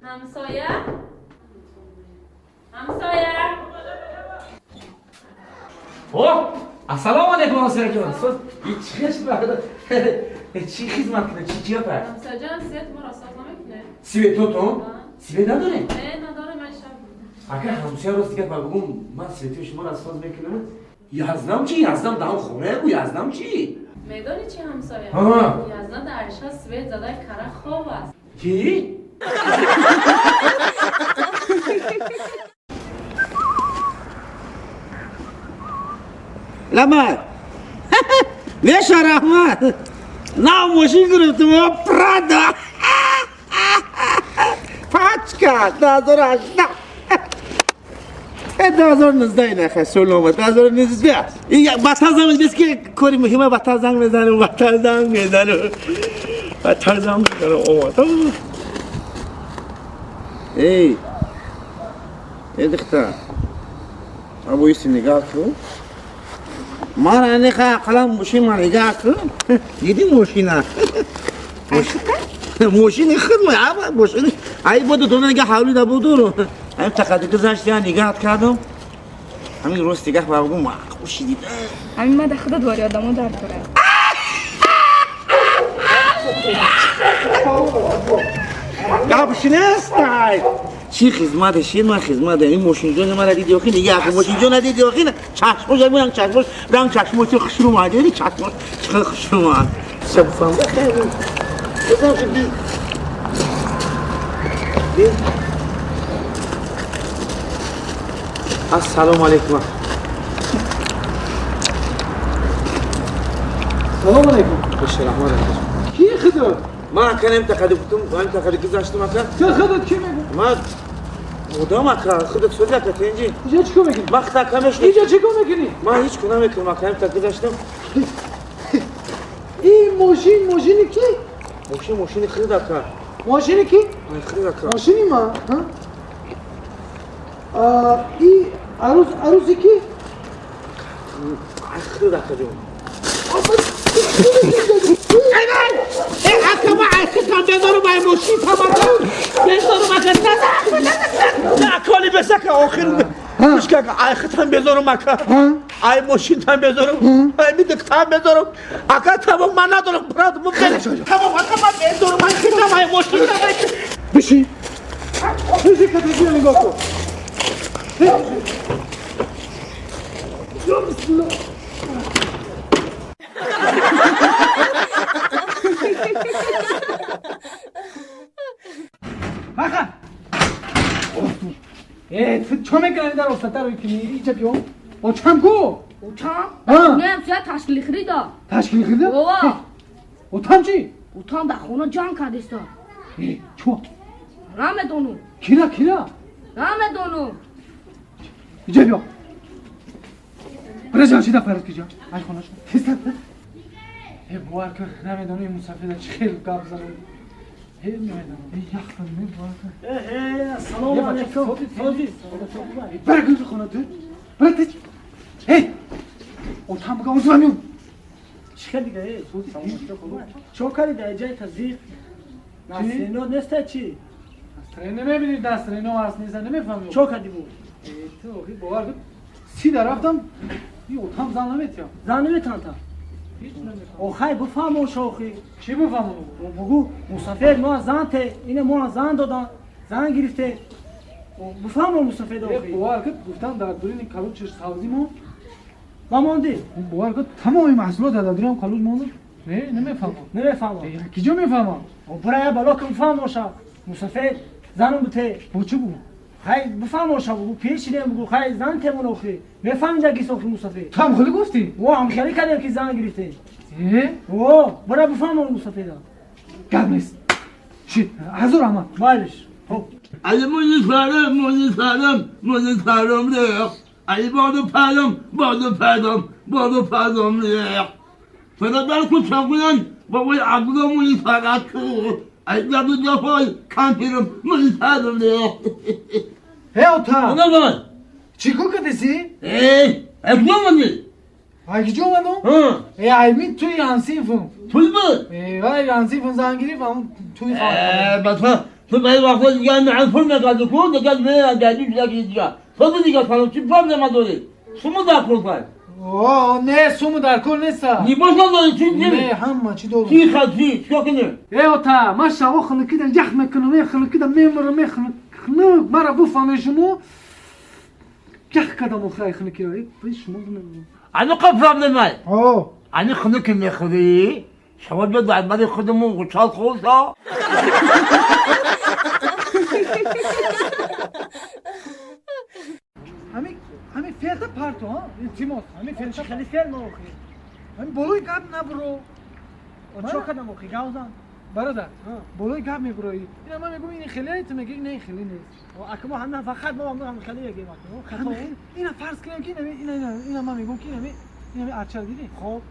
Ҳамсоя? Ҳамсоя? О, ассалому алайкум, ҳамсоя ҷон. Чӣ чӣ хизмат кунед? Чӣ чия пар? Ҳамсоя ҷон, свет моро соз намекунед? Светотон? Свет надорем? Не, надорем, ман шаб. Ака ҳамсоя, рост дигар ба бугум, ман светои шуморо соз мекунам. Язнам чӣ? Язнам даҳам хона ку, язнам чӣ? Медонӣ чӣ, ҳамсоя? Язна дар ша свет задай кара хоб аст. Чӣ? Ламар. Веша раҳмат. Нав мошин гирифтум, Прада. Пачка 2018. 2019 нахе солома 2019. Батал занг мезанем, ки кори муҳима, батал занг мезанем, батал занг мезанем. Батал занг мезанем. Омад. Эй. Эй, духтар. Або исти нигоҳ кун. Ман аниқа ақалан мошин ман нигоҳ кун. Диди мошина? Мошини худ ма, мошини. Ай буду дона нигоҳ ҳавли да буду. Ҳамин тақадди гузашти нигоҳ кардам. Ҳамин рост нигоҳ ба бугум, хуши дид. Ҳамин ма да худат вори одамо дар дорад. Гапши нест ай. Чӣ хизмате шид, ман хизмат ин мошинҷон мара диди охи нигоҳ кун, мошинҷон надиди охи, чашмош ранг чашмош ранг чашмош хушрӯ омад, диди чашмош чӣ хушрӯ омад. Шаб фаҳм. Бизан ки би. Би. Ассалому алайкум. Салом алайкум. Хуш раҳмат. Ки худо? Ман ака нем тақади гуфтум, ман тақади гузаштум ака. Ту худат ки мегӯ? Ман одам ака, худат сӯзи ака тенҷи. Иҷа чӣ кор мекунӣ? Ман худат ака мешносам. Иҷа чӣ кор мекунӣ? Ман ҳеҷ кор намекунам ака, нем так гузаштам. Ин мошин мошини ки? Мошин мошини худат ака. Мошини ки? Ай худат ака. Мошини ман, ҳа? И арӯз арӯзи ки? Ай худат ака ҷон. Эй, ака, ма ай худам безорум, ай мошин тамака. Безорум ака. На, коли бесака охир. Гӯш ака, ай худам безорум ака. Ай мошинтам безорум. Ай мидиктам безорум. Ака тамом, ман надорам, брат, му тамом ака, ман безорум, ай худам, ай мошинтам. Бишин. Бишин, катаҷиро нигоҳ кун. Ё бисмиллоҳ. Маха! Э, ту чо мекунӣ дар остатаро кунӣ? Иҷа биё. Очам ку? Очам? А? Не, ҳамсоя ташкили хирида. Ташкили хирида? Ова. Отам чӣ? Отам дар хона ҷанг кардеста. Э, чо? Намедонам. Кира, кира? Намедонам. Иҷа биё. Бира ҷамшида фарёд ки ҷа. Ай хонашо. Тезтар. Э, бовар кун, намедонам ин мусафида чӣ хел гап занам. Э, намедонам. Э, ях кун, бовар кун. Э, ассалому алайкум. Сози. Бира гӯзи хона ту. Бира тез. Эй! Отам буга озу меём. Чӣ хел дига, э? Чо кардӣ дар ҷай тазиқ? Настроено неста чӣ? Настроено намебинӣ, настроено аст неста, намефаҳмӣ. Чо кардӣ бу? Э, ту охи бовар кун. Си дар рафтам, ин отам зан наметиҳам. Зан наметиҳам та? Ҳеҷ намефаҳмам. Охай бифаҳмо шохи. Чӣ бифаҳмам? Бугу мусафир мо зан те, ина мо зан додан, зан гирифте. Бифаҳмо мусафир охи. Бовар кун, гуфтам дар дурини калуч савзӣ мо. Ма мондӣ? Бовар кун, тамоми маҳсулот дар дуринам калуч монд. Не, намефаҳмам. Намефаҳмам. Киҷо мефаҳмам? Бира я бало кун бифаҳмоша. Мусафир занум бите. Бо чӣ бугу? Хай бифаҳмоша бугу, пеш шидем бугу, хай зан темон охи. Мефаҳмида гис охи мусафир. Ту ҳам хеле гуфтӣ? О, ҳам хеле кардем ки зан гирифтем. Э? О, бира бифаҳмо мусафира. Гап нест. Чӣ? Ҳазор раҳмат. Майлиш. Хоб. Ай музи фарам, музи фарам, музи фарам рех. Ай боду парам, боду парам, боду парам рех. Фарадар кучакуян, бобои Абдулло музи фарат ку. Ай даду дафой кампирам музи фарам рех. Э, ота! Она бай! Чӣ кор кардеси? Э, ай куҷо омадӣ? Ай куҷо омадам? Ҳа. Э, ай мин туи ҳамсинфум. Туй бу? Э, вай ҳамсинфум зан гирифт, ҳамун туи Э, бача, تو بعضی وقتا دیگه من پول می‌گردی کن دیگه من گردی دیگه دیگه تو دیگه سلام چی problem داری شما در کل کن آه نه سومو در کل نیست نیباش نداری چی نه همه چی دارم چی خطی چیکار کنی ای اوتا من شبا خنکی دم یخ میکنم خنکی دم میمرم خنک مرا بفهمه شما یخ کردم آخه خنکی را ای شما انا قبل problem آه انا خنک میخوری شما بیاد بعد خودمون خوشحال خوشا همین فعل پرتو ها التماس همین فعل خیلی فعل ما آخه همین بالای گپ نبرو چو کردم آخه گاوزن برادر بالای گپ میبرایی اینا من میگم این خیلی تو میگی نه این خیلی نیست اگه ما هم فقط ما هم خیلی میگیم خطا اینا فرض کنیم که اینا اینا من میگم که اینا ارچر دیدی خب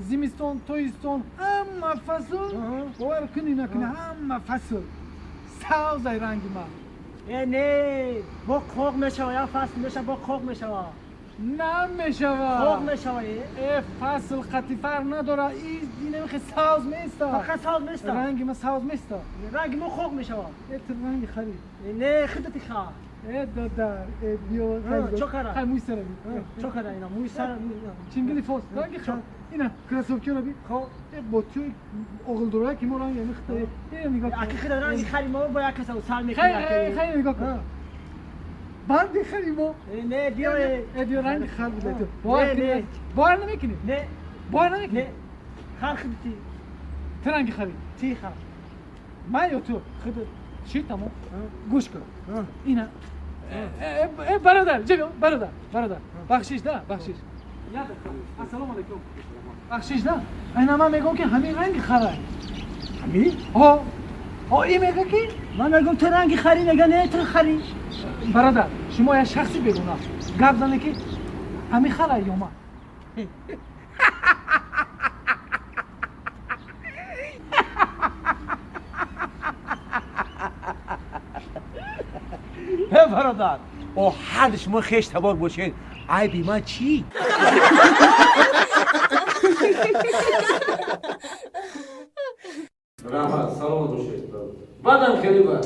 زمستان تابستان همه فصل باور کنی نکنی همه فصل سبز رنگ من نه با قوق میشوه یا فصل میشه با قوق میشوه نمیشوه قوق میشوه ای فصل قطعی فرق نداره این نمیخه سبز میسته فقط سبز میسته رنگ ما سبز میسته رنگ ما قوق میشوه ای تو رنگ خری نه خودت خواه ای دادر ای بیا چو کرد خیلی موی سر بی چو کرد اینا موی سر چینگلی فوس رنگ خر اینا کراسوفکی رو بی خب با توی اغل دوره که ما رنگ میخته اینو نگاه کن اگه خود رنگ خری ما با یک کس سر میکنه خیلی خیلی نگاه کن بند خری ما نه بیا بیا رنگ خر بوده تو باور کنی باور نمیکنی نه باور نمیکنی نه خر خودتی تو رنگ خری تی خر من یا تو خود چی تمام گوش کن اینا برادر جبیو برادر برادر بخشش ده بخشش السلام علیکم بخشش ده اینا من میگم که همین رنگ خره همین؟ ها ها این میگه که من میگم تو رنگ خری میگه نه تو خری برادر شما یه شخصی بگو نه گپ زنه که همین خره یا من برادر او هر شما خیش تبار باشین عیبی من چی؟ رحمت سلامت باشید بعدم خیلی بد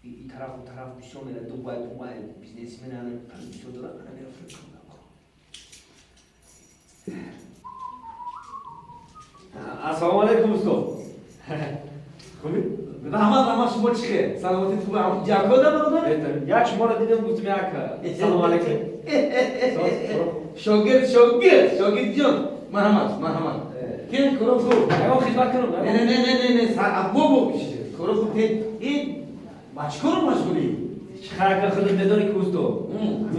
این طرف و طرف بسیار میره دوبای دوبای بیزنسمن همه بسیار داره انا میره فکر کنم السلام علیکم استاد خوبی؟ رحمت رحمت شما چیه؟ سلامتی تو هم جاکو ده برادر؟ یک شما رو دیدم گفتم یک سلام علیکم شاگرد شاگرد شاگرد جان مرحمت مرحمت کی کارو خوب ایوان خدمت کنم نه نه نه نه نه سر بابا کارو خوب این مشکور مشغولی چقدر خودت میدونی که استاد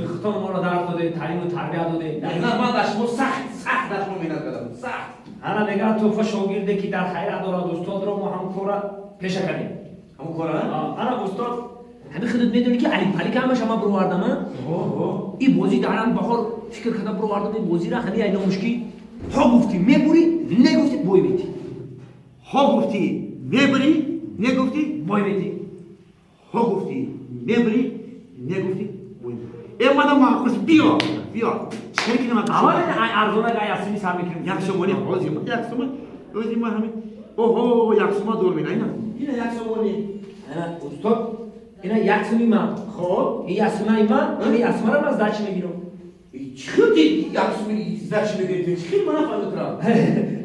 خودتون ما رو درس داده تعلیم و تربیت داده نه من در شما سخت سخت در شما محنت کردم سخت انا میگم توفه شاگرده که در حیرت دارد استاد رو ما هم کار پیشه کردیم همون کار انا استاد همین خودت میدونی که علی پلی که همش ما بروردم این بازی دارم بخور فکر کردم بروردم این بازی را همین اینا مشکی ها گفتی میبری نگفتی بوی میتی ها گفتی میبری نگفتی بوی میتی ها گفتی میبری نگفتی بوی میتی ای مادام خوش بیا بیا چرا که من اول ارزونه گای اصلی سر میکنیم یک سومونی حاضر ما یک سومونی روزی ما همین اوه یک سوما دور مینا اینا اینا یک سومونی انا استاد اینا یک سومی من خب این یک سومی من این یک سومی من از دچ میگیرم چی یک سومی دچ میگیری چی من نفهمیدم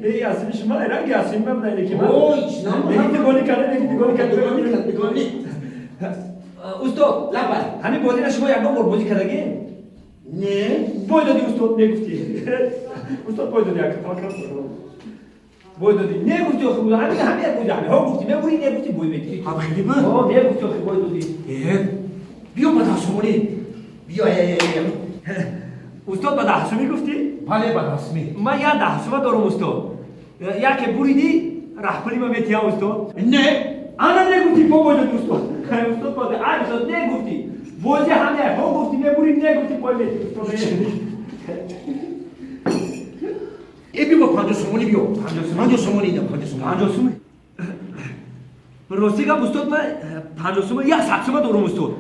این یک سومی شما رنگ یک سومی من نه که من اوه هیچ نه نگی کنه نگی کنه استاد لبای همین بازی را شما یک بار بازی کردگی نه بой دادی استاد نگفتی استاد بой دادی یک بой دادی نگفتی آخه بود همین همین بود همین ها گفتی نگویی نگفتی بой میدی هم خیلی بود ها نگفتی آخه بой دادی بیا با دستمونی بیا استاد با دستمی گفتی بله با دستمی من یه دستمه دارم استاد یکی بریدی رهبری ما میتی استاد نه انا نگفتی با بой دادی استاد استاد با استاد نگفتی بازی همه ها گفتی نبوری نگفتی بой میدی استاد ای بیا با 50 سومونی بیا 50 سومونی اینا 50 سومونی 50 سومونی راستی گفت استاد من 50 سومونی یا 100 سومونی دارم استاد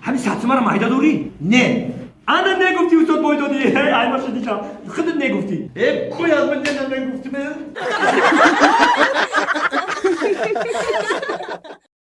Ҳамин садсумара майда дорӣ? Не. Ана негуфтӣ, устод бой додӣ. Аймашадича, худат негуфтӣ. Э, кӯй аз ман не намегуфтим.